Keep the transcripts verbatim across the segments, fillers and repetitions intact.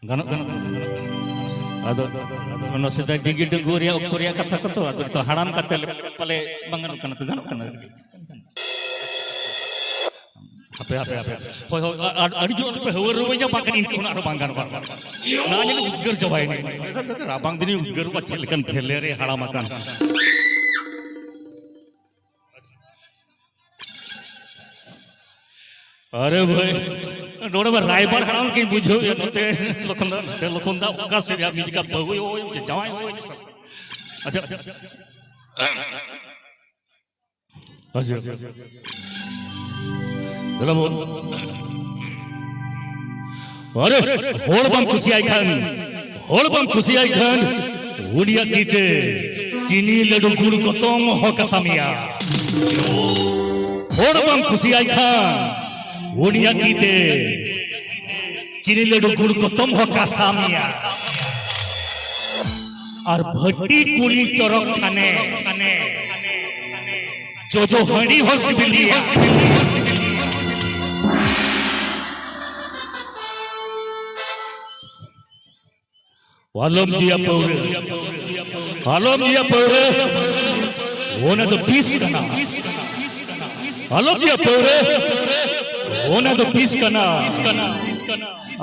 ᱜᱟᱱᱚᱜ ᱠᱟᱱᱟ ᱛᱚ? ᱟᱫᱚ ᱚᱱᱟ ᱥᱮᱫᱟᱭ ᱰᱤᱝᱜᱤ ᱰᱟᱺᱜᱩᱣᱟᱹ ᱨᱮᱭᱟᱜ ᱚᱠᱛᱚ ᱨᱮᱭᱟᱜ ᱠᱟᱛᱷᱟ ᱠᱚ ᱛᱚ, ᱟᱫᱚ ᱱᱤᱛᱚᱜ ᱦᱟᱲᱟᱢ ᱠᱟᱛᱮ ᱯᱟᱞᱮ ᱵᱟᱝ ᱜᱟᱱᱚᱜ ᱠᱟᱱᱟ ᱛᱚ, ᱜᱟᱱᱚᱜ ᱠᱟᱱᱟ᱾ ᱦᱟᱯᱮ, ᱦᱟᱯᱮ, ᱦᱟᱯᱮ᱾ ᱦᱳᱭ, ᱦᱳᱭ, ᱟ-, ᱟ-, ᱟᱹᱰᱤ ᱡᱳᱨ ᱯᱮ ᱦᱟᱹᱣᱟᱹ ᱨᱩᱣᱟᱹᱧᱟ, ᱵᱟᱝᱠᱷᱟᱱ ᱤᱧ ᱠᱷᱚᱱᱟᱜ ᱟᱨᱦᱚᱸ ᱵᱟᱝ ᱜᱟᱱᱚᱜᱼᱟ᱾ ᱚᱱᱟ ᱧᱮᱞ ᱩᱫᱽᱜᱟᱹᱨ ᱪᱟᱵᱟᱭᱮᱱᱟᱹᱧ᱾ ᱨᱟᱵᱟᱝ ᱫᱤᱱᱤᱧ ᱩᱫᱽᱜᱟᱹᱨᱚᱜᱼᱟ, ᱪᱮᱫ ᱞᱮᱠᱟᱱ ᱵᱷᱮᱞᱮ ᱨᱮ ᱦᱟᱲᱟᱢ ᱟᱠᱟᱱ᱾ ᱟᱨᱮ ᱵᱷᱟᱹᱭ, ᱱᱚᱰᱮ ᱢᱟ ᱨᱟᱭᱵᱟᱨ ᱦᱟᱲᱟᱢ ᱞᱮᱠᱟᱧ ᱵᱩᱡᱷᱟᱹᱣᱮᱫᱼᱟ, ᱱᱚᱛᱮ ᱞᱚᱠᱷᱚᱱ ᱫᱟ, ᱱᱚᱛᱮ ᱞᱚᱠᱷᱚᱱ ᱫᱟ, ᱚᱠᱟ ᱥᱮᱫ ᱨᱮᱭᱟᱜ ᱢᱤᱫ ᱡᱚᱠᱷᱟ ᱵᱟᱹᱦᱩᱭ ᱦᱚᱦᱚᱭᱟ, ᱡᱟᱶᱟᱭ ᱦᱚᱦᱚᱭᱟ᱾ ᱟᱪᱪᱷᱟ, ᱟᱪᱪᱷᱟ᱾ ᱫᱮᱞᱟ ᱵᱚᱱ᱾ ᱟᱨᱮ, ᱦᱚᱲ ᱵᱟᱢ ᱠᱩᱥᱤᱭᱟᱭ ᱠᱷᱟᱱ, ᱦᱚᱲ ᱵᱟᱢ ᱠᱩᱥᱤᱭᱟᱭ ᱠᱷᱟᱱ, ᱩᱱᱤᱭᱟᱜ ᱛᱤ ᱛᱮ ᱪᱤᱱᱤ ᱞᱟᱹᱰᱩ ᱜᱩᱲ ᱠᱚᱛᱚᱢ ᱦᱚᱸ ᱠᱟᱥᱟᱢᱤᱭᱟ᱾ ᱦᱚᱲ ᱵᱟᱢ ᱠᱩᱥᱤᱭᱟᱭ ᱠᱷᱟᱱ, ᱩᱱᱤᱭᱟᱜ ᱛᱤ ᱛᱮ ᱪᱤᱱᱤ ᱞᱟᱹᱰᱩ ᱜᱩᱲ ᱠᱚᱛᱚᱢ ᱦᱚᱸ ᱠᱟᱥᱟᱢᱤᱭᱟ᱾ ᱟᱨ ᱵᱷᱟᱹᱴᱤ ᱠᱩᱲᱤ ᱪᱚᱨᱚᱠ ᱠᱷᱟᱱᱮ, ᱡᱚᱡᱚ ᱦᱟᱺᱰᱤ ᱦᱚᱸ ᱥᱤᱵᱤᱞ ᱜᱮᱭᱟ᱾ ᱟᱞᱚᱢ ᱧᱩᱭᱟ ᱯᱟᱹᱣᱨᱟᱹ, ᱟᱞᱚᱢ ᱧᱩᱭᱟ ᱯᱟᱹᱣᱨᱟᱹ, ᱚᱱᱟ ᱫᱚ ᱵᱤᱥ ᱠᱟᱱᱟ᱾ ᱟᱞᱚᱢ ᱧᱩᱭᱟ ᱯᱟᱹᱣᱨᱟᱹ, ᱚᱱᱟ ᱫᱚ ᱵᱤᱥ ᱠᱟᱱᱟ᱾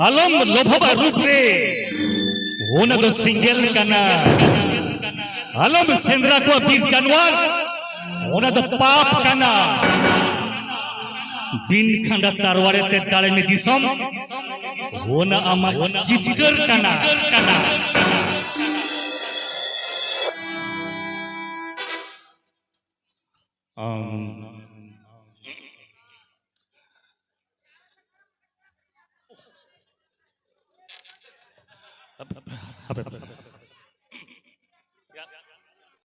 ᱟᱞᱚᱢ ᱞᱚᱵᱷᱚᱜᱼᱟ ᱨᱩᱯ ᱨᱮ, ᱚᱱᱟ ᱫᱚ ᱥᱮᱸᱜᱮᱞ ᱠᱟᱱᱟ᱾ ᱟᱞᱚᱢ ᱥᱮᱸᱫᱽᱨᱟ ᱠᱚᱣᱟ ᱵᱤᱨ ᱡᱟᱱᱣᱟᱨ, ᱚᱱᱟ ᱫᱚ ᱯᱟᱯ ᱠᱟᱱᱟ᱾ ᱵᱤᱱ ᱠᱷᱟᱸᱰᱟ ᱛᱟᱨᱣᱟᱲᱮ ᱛᱮ ᱫᱟᱲᱮ ᱢᱮ ᱫᱤᱥᱚᱢ, ᱚᱱᱟ ᱟᱢᱟᱜ ᱡᱤᱛᱠᱟᱹᱨ ᱠᱟᱱᱟ᱾ ᱟᱢ ᱦᱟᱯᱮ, ᱦᱟᱯᱮ, ᱦᱟᱯᱮ᱾